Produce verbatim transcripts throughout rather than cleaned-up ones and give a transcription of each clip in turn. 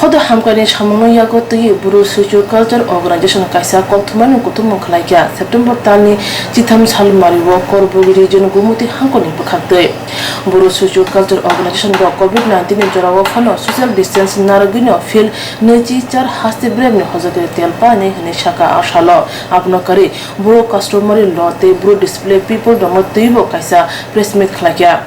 Hodo hamkrai ni samungno yago twiwi Bru Socio Culture Organization kaisa koktwmani kuthumung khlaikha. September talni chitham salmario Korbugiri Region Gumuti hangkoni bwkhaktwi. Bru Socio Culture Organization rok covid nineteen ni jorao phano social distance narwgwino field nwichi char haste bremni hojagwi tel pani hwnwi sakha a salo. Abono kwrwi Bru Customary Law tei Bru Displaced People rokno twibo kaisa press meet khlaikha.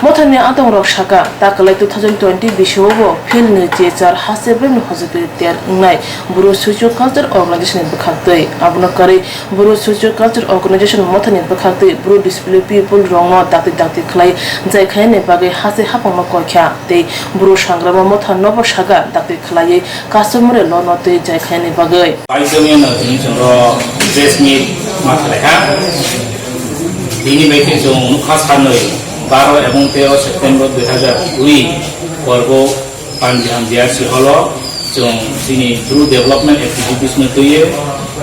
Mothani adongrok sakha, takalai two thousand twenty bisio bo field ni je char haste bremni hojagwi ter wngnai Bru Socio Culture Organization ni bwkhaktwi. Abono kwrwi Bru Socio Culture Organization mothani bwkhaktwi Bru Displaced People rokno dakti dakti khlai jai khainani bagwi haste haphangno koikha tei Bru sangrama motha nobo sakha dakti khlaiwi customary law no twi jai khainani bagwi. Paisongya no tini chwngno press meet ma khlaikha. Tini bai khe chwng nukha sanwi baro ebong tero September dui hazar kuri Korbo Panjiham D R C hall o chwng chini Bru development activities no twiwi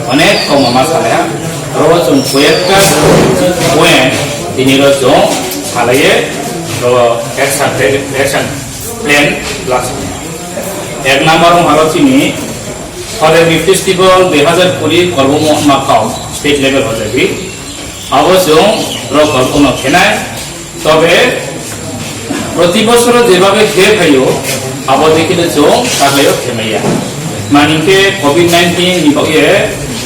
onek koma ma salaiha. Oro chwng koyekta point tini ro chwng salaiye ro action, action plan last. Ek number wng haro chini Horebi Festival dui hazar kuri Korbo Makau state level hojagwi. Abo chwng rok Korbo no khenai. Tobe proti bosoro jebabe khe phaio, abo dekhe chwng taklaio khemaiya. Mani khe covid nineteen ni bagwi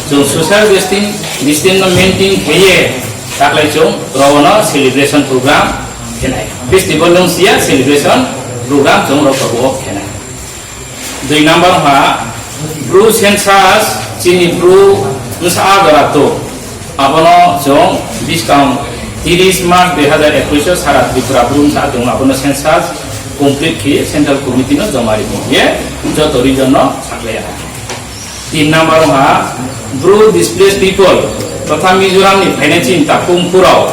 chwng social distance, distance no maintain khaiye taklai chwng rogono celebration program khenai. Festival nung siya celebration program chwng rok Korbo khenai. Dui number ha Bru census chini Bru bwsa a jora to. Abono chwng biskang tiris March dui hazar ekwis o sara Tripura Bru bwsa a tongo, abono census complete khe central committee no joma rimo ye joto region no saklaiya. Tin number ha Bru displaced people totha Mizoram ni phainai chini takhum phurao.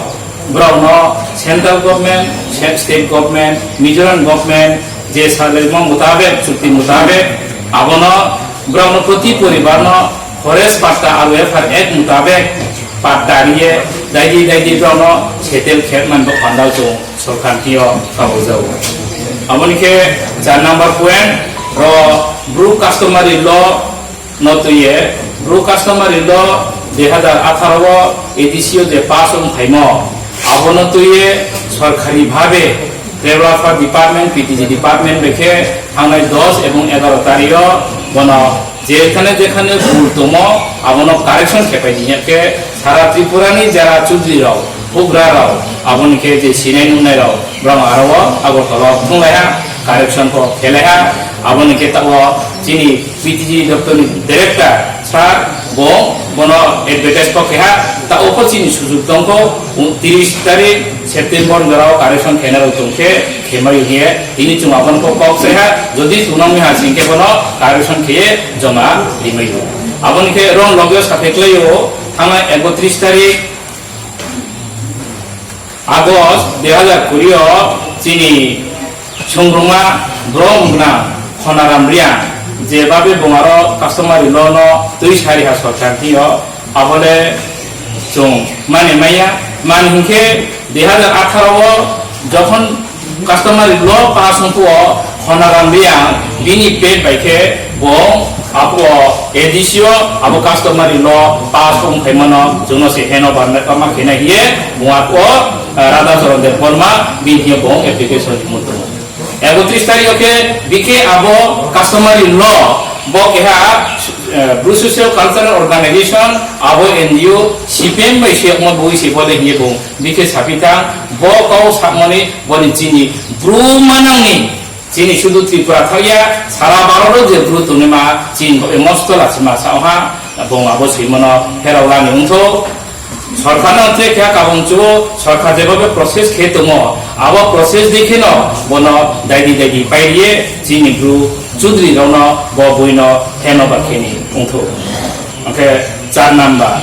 Borokno central government, se-, state government, Mizoram government je salrimo mutabek, chukti mutabek, abono borokno proti poribarno forest patta R O F R Act mutabek patta riye daidi daidi borokno settle khe manbo panda chwng sorkar thio kabujao. Aboni khe char number point ro Bru customary law no twiye Bru customary law dui hazar atharo o A D C o je pass wng phaimo, abono twiye sorkari bhabe Tribal Affairs Department, P T G Department bai khe thangnai dos ebong egaro tarikh o bono jekhane jekhane bul tomo abono correction khe pai di, hinkhe sara Tripura ni jara chudri rok, bugra rok, aboni khe je sinai nungnai rok, borok aro o Agartala o thunglaiha, correction kok khelaiha, aboni khe tao chini P T G doptor ni director sir bo bono advertise kok keha, tao pho chini sujuk tongkho, tiris tarik September jora o correction khenai rok tongkhe khemai hiye, tini chwng abono kok kok saiha, jodi tunang mi ha singkhe bono correction kheye joma rimai o. Aboni khe rong logyo sapheklai o, thangna ekotris tarik August dui hazar kuri o chini sungrungma borok wngna Khonaram Reang je babe bongaro customary law no twi sari ha sorkar tio, abole chwng mani maya, mani hinkhe dui hazar atharo o jokhon customary law pass wngkho o Khonaram Reang bini pet bai khe bo abo A D C o abo customary law pass wng phaimano chwngno se heno barna kama khena hiye bo ako Radha Charan Debbarma bini hiye bo application mutung. Ekotris tarik o khe bikhe abo customary law bo keha Bru Social Cultural Organization abo N G O C P M bai se mo boi se bole hiye bo bikhe sapitang bo kau sakmani boni chini Bru manangni chini sudu Tripura thakya sara Bharat o je Bru tongnaima chini mosto lachima saoha bong abo swimano pherok lani wngtho. Sorkar no tre kha kabong chuo sorkar jebobe process khe tongo abo process de kheno bono daidi daidi pairiye chini Bru chudri rokno bo buino heno ba kheni wngtho. Oke, char number.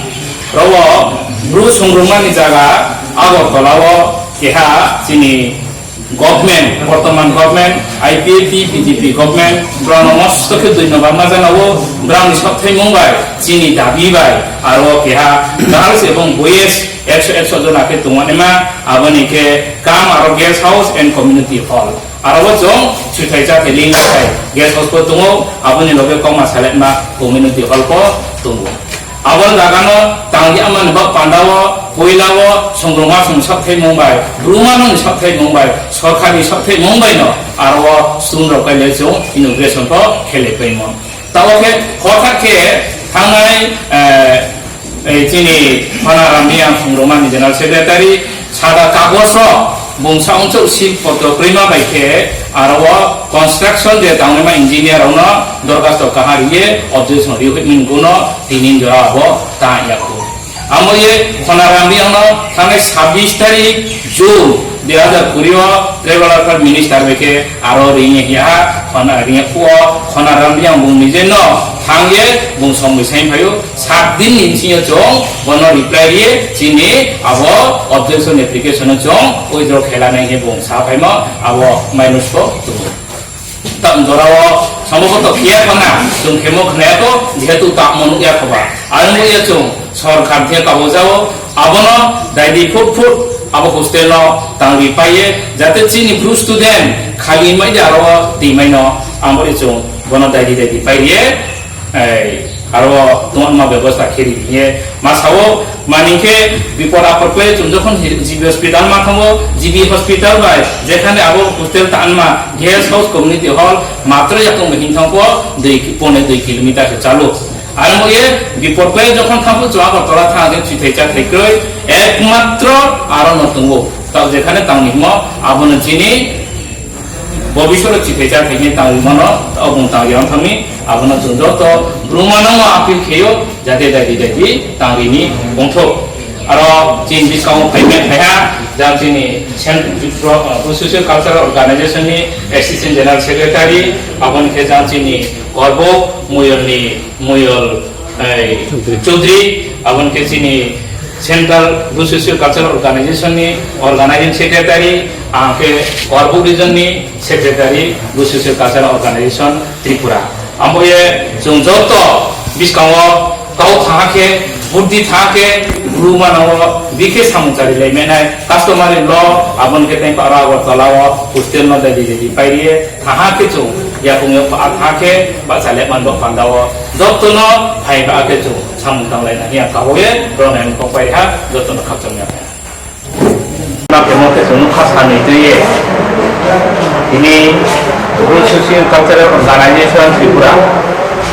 Robo Bru sungrungmani jaga Agartala o keha chini government, bortoman government, I P F T, B J P government, borokno mosto khe dhonyobad ma janao, borokni sokthai mung bai, chini dabi bai, aro keha girls ebong boys ekso ekso jona khe tongmani ma, aboni khe kam aro guest house and community hall. Aro bo chwng chuithai chathai lin lakhai guest house bo tongo, aboni loge kokma saletma community hall bo tongo. Abo jagano tangya mani bak pandao puilao songrongma song sakthai mung bai, bruma nong sakthai mung bai, sorkar ni sakthai mung bai no aro o stone rok kaile chwng inauguration bo khele paimo. Tabo khe hothat khe thangnai, eh, eh, chini Khona Rambiang Songrongma ni General Secretary sada kagoso bungsa ongchok sil potro kwrwima bai khe aro o construction je tangnaima engineer rokno dorkhasto kahar ye objection rihoi mung guno tinin jora abo ta yaku. Amo ye Khona Rambiang no thangnai sabbish tarik June dui hazar kuri o Tribal Affairs Minister bai khe aro ringya hiya ha, Khona ringya phuo Khona Rambiang bung nije no thang ye bung song bai sai phaio, sat din ni bisingo chwng bono reply ye chini abo objection application no chwng withdraw khaila nai he bung sa phaimo abo minus ko tubu. Tam jora o sambo ko to kiya khana, chwng khemo khna ko, jehetu tamo nuk ya khoba. Ang ya chwng sorkar the kabo jao, abono daidi phut phut abo hostel no tangri paiye, jate chini bru student khali mai de aro di mai no, amo ri chwng bono daidi daidi paiye, ei, aro tongma bebosta kheri ye, ma sao, mani khe bipod apod khe chwng jokhon hi-, G B hospital ma thango, G B hospital bai, jekhane abo hostel ta anma, guest house community hall, matro yakung hin thangko, dui ki-, pone dui kilometer se chalu. Aro mo ye, bipod khe jokhon thango chwng Agartala thang khe chithai cha thai kroi, ekmatro aro no tongo. Tao jekhane tangni himo, abono chini, Bo bisoro chithai cha thai khe tangwi mano, obong tangwi ang thangni, abono chwng joto brumano appeal kheyo, jate daidi daidi tangwini bongthok. Aro chini bwskango phaimya phaiha, jang chini Cent-, Bru Socio Cultural Organization ni Assistant General Secretary, aboni khe jang chini Korbo Muyolni Muyol, ei, Chaudhary. Chaudhary, aboni khe chini Central Bru Socio Cultural Organization ni Organizing Secretary, ang khe Korbuk Region ni Secretary Bru Socio Cultural Organization Tripura. Amo ye chwng joto bwskango kau thaha khe, buddhi thaha khe, bru mano bikhe samung chari lai menai, customary law, aboni khe tei para Agartala o hostel no dai di di pai ri ye, Thaha khe chwng yakung yo pha tha khe bacha le man bo panda o joto no phai ba khe chwng samung tang lai na hiya kabo ye rong yang kok pai ha joto no khapchang ya. Na khe mo khe chwng kha sanwi twi ye tini Bru Socio Cultural Organization Tripura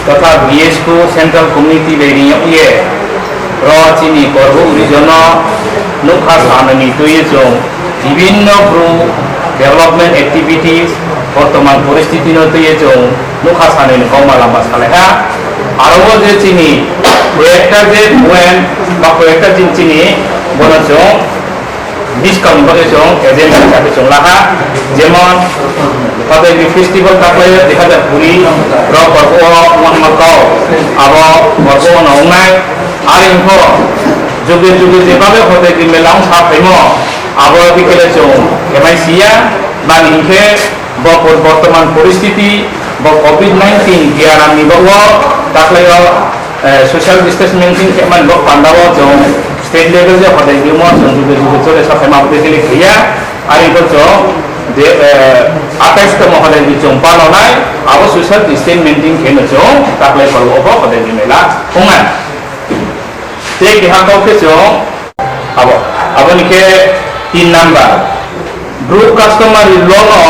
totha B S P Central Committee bai ri ye ro chini korbo urijono nukha sanwi twi ye chwng Bibhinno Bru development activities, bortoman poristiti no twi chwng nukha sanwi ni kokma lama salaiha. Aro bo je chini koyekta je point ba koyekta jin chini bono chwng buskang ni bagwi chwng agenda hisabe chwng laha. Jemon Hodaibri festival taklaio dui hazar kuri rok korbo o wngma kau abo korbo no wngnai. Ari wngkho juge juge jebabe Hodaibri mela wngsa phaimo. Abo bikele chwng kemai siya, bani hinkhe bo por-, bortoman poristiti, bo covid nineteen biaram ni bagwi taklaio, eh, social distance maintain khe man bo pandao chwng state level je hodai bimo chwng juge juge chole sa phaima abo bikele khiya, ari bo chwng de, eh, atais tomo hodai bi chwng palonai, abo social distance maintain khe no chwng taklai phalbo obo hodai bi mela wngnai. Tei keha kok khe chwng Abo, aboni khe tin number. Bru customary law no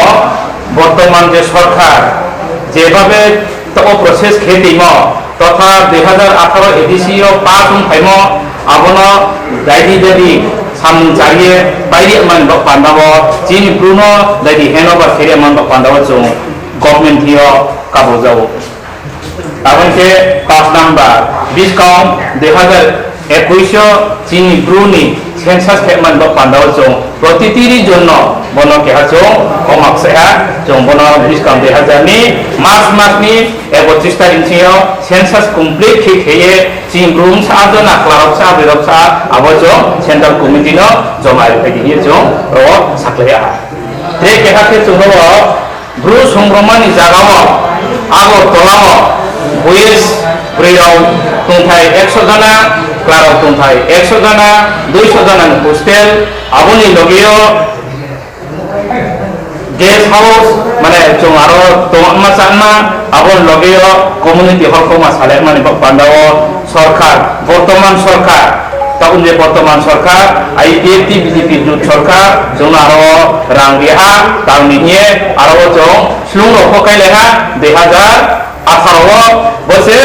bortoman je sorkar jebabe tabo process khe timo, totha dui hazar atharo A D C o pass wng phaimo, abono daidi daidi samung chariye pairi man bok pandao, chini Bru no daidi handover khe man bok pandao chwng government thio kabo jao. Aboni khe paanch number, buskang dui hazar ekush o chini Bru ni census khe man bo pandao chwng protiti region no bono keha chwng komak seha chwng bono buskang dui hazar ni March mas ni ekotris tarik sio census complete khe kheye chini Bru sa jona klarok sa berok sa abo chwng central committee no joma ri phai di chwng ro saklai ha. Tei keha khe chwng ro Bru songrongmani jagao Agartala o boyes bwrwi rok tongthai ekso jona, chwla rok tongthai ekso jona, duiso jona ni hostel, aboni logio Guest house, mane chwng aro tongma chakma, abo loge o community hall khoma salai mani bok panda o sorkar, bortoman sorkar, tabuk je bortoman sorkar, I P F T B J P jut sorkar, chwng aro rang ri ha, tang ni hwnwi aro chwng slung rok kho kai lai ha, dui hazar atharo o bo se,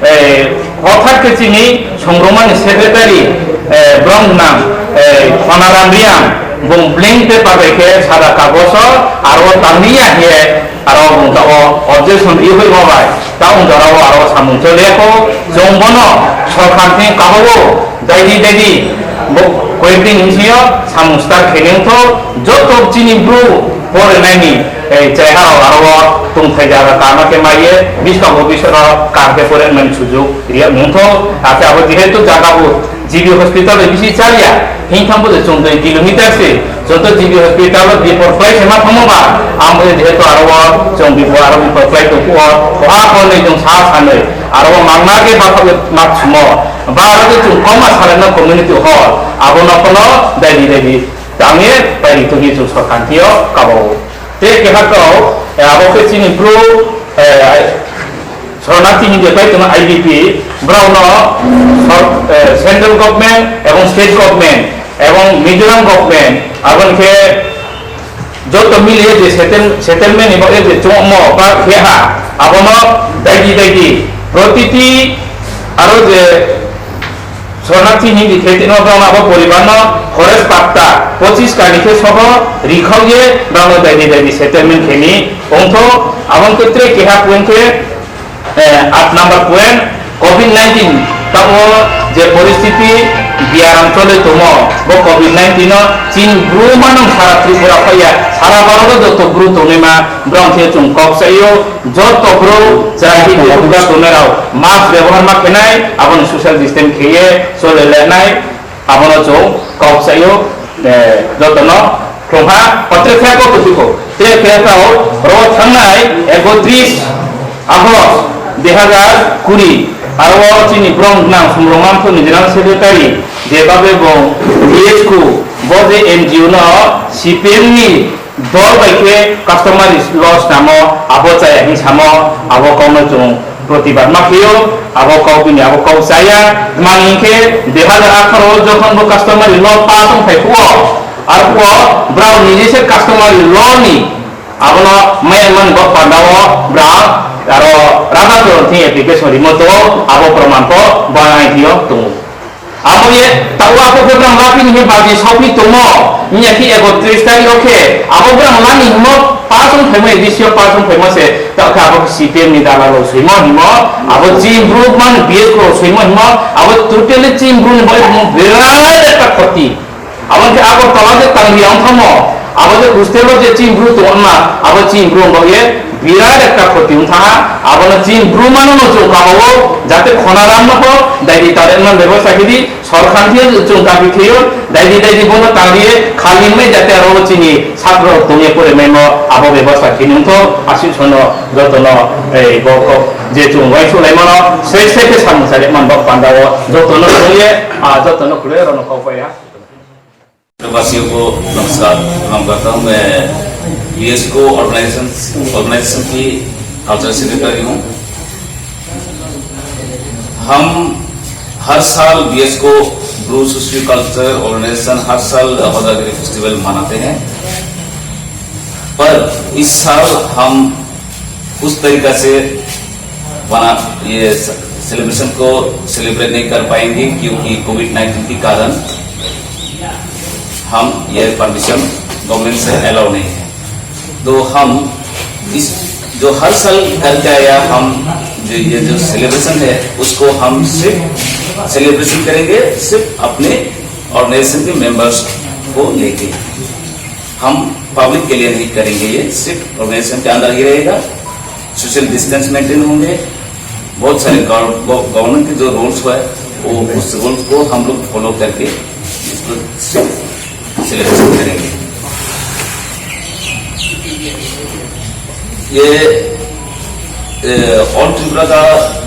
eh, hothar khe chini songrongmani secretary, eh, borok nang, eh, Khonaram Reang, bung blank paper bai khe sada kagoz o aro tangri ya khe aro bung ta o objection ri hoi ma bai ta wng jora o aro samung chole kho chwng bono sorkar ni kago o daidi daidi bo koyek din hinsi o samung start khe nang tho joto chini bru pore nani, eh, chai ha aro o tungthai jaga kama khe mai ye biskang bo bisoro kam khe pore nani sujuk ri ya nang tho ate abo jehetu jaga bo G B hospital bai bisi chaliya, hingthang bo je chwng dui kilometer se, joto G B hospital o bipor khlai se ma thangma ba, ang bo je jehetu aro o chwng bipor aro bipor khlai tong kho, koha konwi chwng sa sanwi, aro o mangma khe ba mak sumo, ba aro je chwng koma salai no community hall, abo no kono daidi daidi tangwi pai ri tongwi chwng sorkar thio kabo. Tei keha kau, eh, abo khe chini bru, eh, Shornarthi hinwi pai tongo I D P, borokno sor-, eh, central government ebong state government ebong Mizoram government aboni khe joto miliye je settle-, settlement ni bagwi je chongmo ba khe ha, abono daidi daidi protiti aro je Shornarthi hinwi khe tino borokno abo poribarno forest patta pochis kani khe soho rikhokye borokno daidi daidi settlement kheni ongtho, aboni khe tre keha point khe Eh, aat number point, covid nineteen tamo je poristiti biaram chole tomo, bo covid nineteen no chini bru manung sara Tripura phaiya, sara Bharat o joto bru tongnaima, borok khe chwng kok saio, joto bru chwrai hi tongnairok mask bebohar ma khenai, aboni social distance kheye chole lenai, abono chwng kok saio, eh, jotono Khumha, kotre khe ko kuchuko. Te khe ko ro thangnai ekotris August dui hazar kuri. Aro chini brom nang sumrong mamthu ni general secretary je babe bo D S Q bo je N G O no C P M ni dol bai khe customary laws namo abo chaya hin samo abo kono chung protibad ma khio abo kok bini abo kok chaya mang hinkhe dui hazar atharo jokhon bo customary law pass wng phai khuo. Arphuo brao niji se customary law ni abono maya mani bo panda o brao aro raja to thing application rimo to abo proman ko banai thio tungo. Abo ye tau abo ko brao lapi ni baji sopi tungo. Nya ki ekotris tarikh o khe abo brao lani himo pass wng phaimo, A D C o pass wng phaimo se tau khe abo C P M ni dalal rok swimo himo, abo chini bru man B S P rok swimo himo, abo totally chini bru ni bai mo birat ekta khoti. Abo khe Agartala je tangri ang thamo, abo je hostel o je chini bru tongma, abo chini bru bo ye birat ekta khoti wng tha, abo no chini bru mano no chung kabo o, jate khona ram no ko, daidi tare man bebosta khe di, sorkar thie chung dabi khe yo, daidi daidi bo no tangri ye, khali mai jate aro chini satro tong ye pore mai mo, abo bebosta khe nung tho, aswk sono joto no, ei, bo ko, je chung wai su lai mano, sei sei khe samung sari man bo panda o, joto no tong ye, a, joto no khulai ro no kok pai ya. प्रवासियों को नमस्कार, प्रणाम करता हूँ। मैं बीएसको organisation, organisation की cultural secretary हूँ। हम हर साल बीएसको ब्रू सोशियो कल्चर ऑर्गेनाइजेशन हर साल होजागिरी फेस्टिवल मनाते हैं, पर इस साल हम उस तरीका से बना, ये सेलिब्रेशन को सेलिब्रेट नहीं कर पाएंगे, क्योंकि कोविड नाइन्टीन के कारण हम ये परमिशन गवर्नमेंट से अलाउ नहीं है। तो हम इस, जो हर साल करके आया, हम जो ये जो सेलिब्रेशन है, उसको हम सिर्फ सेलिब्रेशन करेंगे सिर्फ अपने ऑर्गेनाइजेशन के मेंबर्स को लेके। हम पब्लिक के लिए नहीं करेंगे, ये सिर्फ ऑर्गेनाइजेशन के अंदर ही रहेगा। सोशल डिस्टेंस मेंटेन होंगे। बहुत सारे गव-, गव-, गवर्नमेंट के जो रूल्स है, वो, उस रूल्स को हम लोग फॉलो करके इसको सिर्फ सेलिब्रेशन करेंगे। ये, ए, ऑल त्रिपुरा का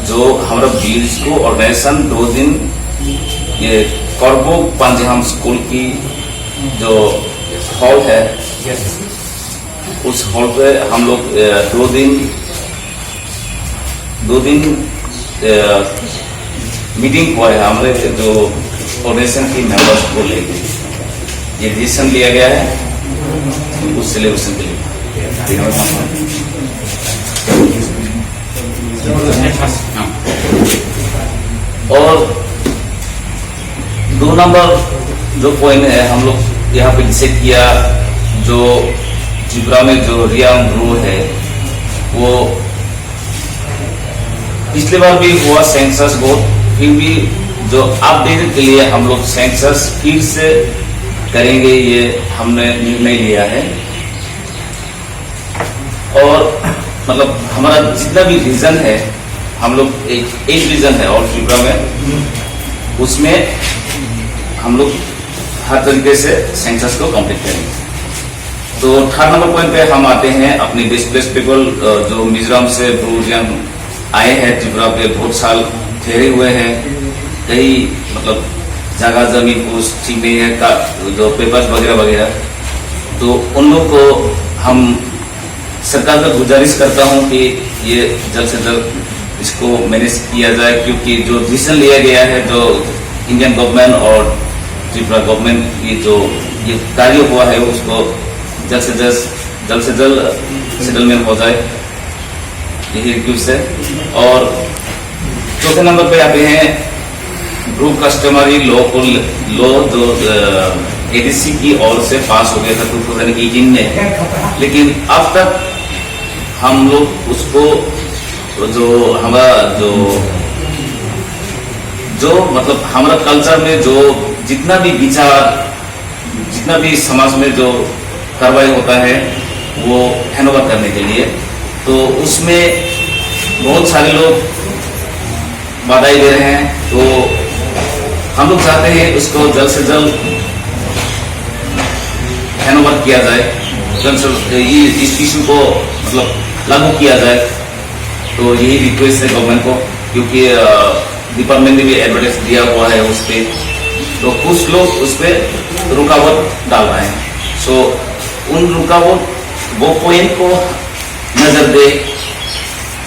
जो हमारा बीएसको ऑर्गेनाइजेशन दो दिन ये करबो पंजीहाम स्कूल की जो हॉल है, उस हॉल पे हम लोग, अ, दो दिन, दो दिन, अ, मीटिंग हुआ है हमारे जो ऑर्गेनाइजेशन की मेंबर्स को लेके ये डिसीजन लिया गया है उस सेलिब्रेशन के लिए। और दो नंबर जो पॉइंट है, हम लोग यहाँ पे डिसाइड किया, जो त्रिपुरा में जो रियांग ब्रू है, वो पिछले बार भी हुआ सेंसस बहुत, फिर भी जो अपडेट के लिए हम लोग सेंसस फिर से करेंगे, ये हमने निर्णय लिया है। और मतलब हमारा जितना भी रीजन है, हम लोग एक, एक रीजन है ऑल त्रिपुरा में, उसमें हम लोग हर तरीके से सेंसस को कंप्लीट करेंगे। तो थर्ड नंबर पॉइंट पे हम आते हैं, अपने डिस्प्लेस्ड पीपल, अ, जो मिजोरम से ब्रू रियांग आए हैं त्रिपुरा पे, बहुत साल ठहरे हुए हैं, कई मतलब जगह जमीन कुछ ठीक नहीं है का, जो पेपर्स वगैरह वगैरह। तो उन लोग को हम सरकार का गुजारिश करता हूँ कि ये जल्द से जल्द इसको मैनेज किया जाए, क्योंकि जो डिसीजन लिया गया है, जो इंडियन गवर्नमेंट और त्रिपुरा गवर्नमेंट की जो ये कार्य हुआ है, उसको जल्द से जल्द, जल्द से जल्द सेटलमेंट हो जाए, यही रिक्वेस्ट है। और चौथे नंबर पे आते हैं ब्रू कस्टमरी लॉ को, लॉ जो एडीसी की ओर से पास हो गया था टू थाउजेंड एटीन में, लेकिन अब तक हम लोग उसको, जो हमारा जो, जो मतलब हमारा कल्चर में जो जितना भी विचार, जितना भी समाज में जो कार्रवाई होता है, वो हैंडओवर करने के लिए, तो उसमें बहुत सारे लोग बधाई दे रहे हैं। तो हम लोग चाहते हैं उसको जल्द से जल्द हैंडओवर किया जाए, जल्द से जल्द ये इस इशू को मतलब लागू किया जाए। तो यही रिक्वेस्ट है गवर्नमेंट को, क्योंकि डिपार्टमेंट ने भी एडवर्टाइज दिया हुआ है उस पे, तो कुछ लोग उस पे रुकावट डाल रहे हैं। सो उन रुकावट, वो पॉइंट को नजर दे,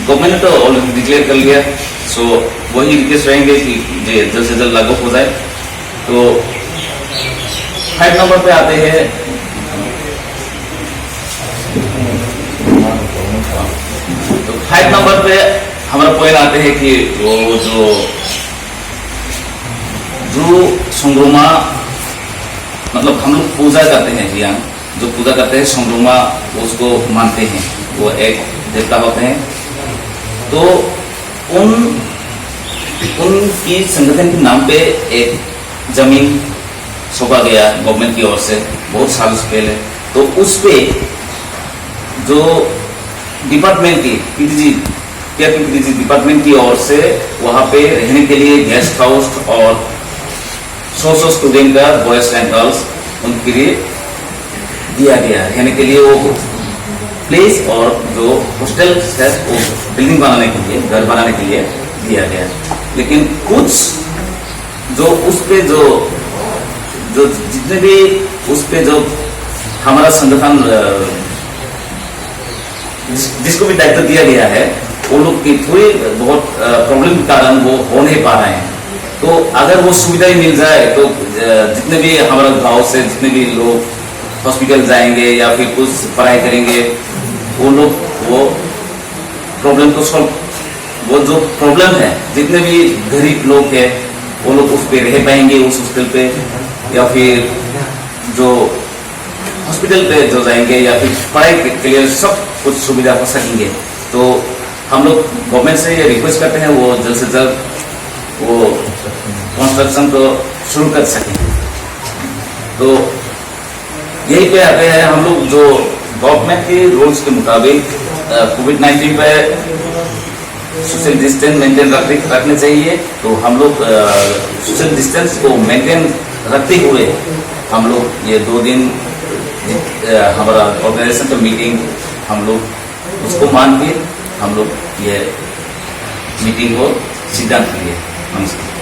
गवर्नमेंट ने तो ऑलरेडी डिक्लेयर कर लिया। सो वही रिक्वेस्ट रहेंगे कि ये जल्द से जल्द लागू हो जाए। तो फाइव नंबर पे आते हैं। तो फाइव नंबर पे हमारा पॉइंट आते हैं कि वो जो, जो संग्रोमा, मतलब हम लोग पूजा करते हैं जी, हम जो पूजा करते हैं संग्रोमा, उसको मानते हैं, वो एक देवता होते हैं। तो उन, उनकी संगठन के नाम पे एक जमीन सौंपा गया गवर्नमेंट की ओर से बहुत सालों से पहले। तो उस पे जो डिपार्टमेंट की पीटीजी, केपीपीटीजी डिपार्टमेंट की ओर से वहाँ पे रहने के लिए गेस्ट हाउस और सौ सौ स्टूडेंट का बॉयज एंड गर्ल्स उनके लिए दिया गया है, रहने के लिए वो प्लेस और जो हॉस्टल है वो बिल्डिंग बनाने के लिए, घर बनाने के लिए दिया गया। लेकिन कुछ जो उस पे जो, जो जितने भी उस पे जो हमारा संगठन, अ, जिस-, जिसको भी दायित्व दिया गया है, वो लोग की थोड़ी बहुत, अ, प्रॉब्लम के कारण वो हो नहीं पा रहे हैं। तो अगर वो सुविधा ही मिल जाए तो, अ, जितने भी हमारा गांव से जितने भी लोग हॉस्पिटल जाएंगे या फिर कुछ पढ़ाई करेंगे, वो लोग वो प्रॉब्लम को सॉल्व, वो जो प्रॉब्लम है, जितने भी गरीब लोग हैं, वो लोग उस पे रह पाएंगे, उस हॉस्टल पे, या फिर जो हॉस्पिटल पे जो जाएंगे या फिर पढ़ाई के, के लिए सब कुछ सुविधा हो सकेंगे। तो हम लोग गवर्नमेंट से ये रिक्वेस्ट करते हैं, वो जल्द से जल्द वो कंस्ट्रक्शन को शुरू कर सकें। तो यही पे आते हैं हम लोग, जो गवर्नमेंट के रूल्स के मुताबिक, अ, कोविड नाइन्टीन पे सोशल डिस्टेंस मेंटेन रखते, रखने चाहिए। तो हम लोग, अ, सोशल डिस्टेंस को मेंटेन रखते हुए हम लोग ये दो दिन, अ, हमारा ऑर्गेनाइजेशन का मीटिंग, हम लोग उसको मान के हम लोग ये मीटिंग को सिद्धांत लिए। नमस्कार।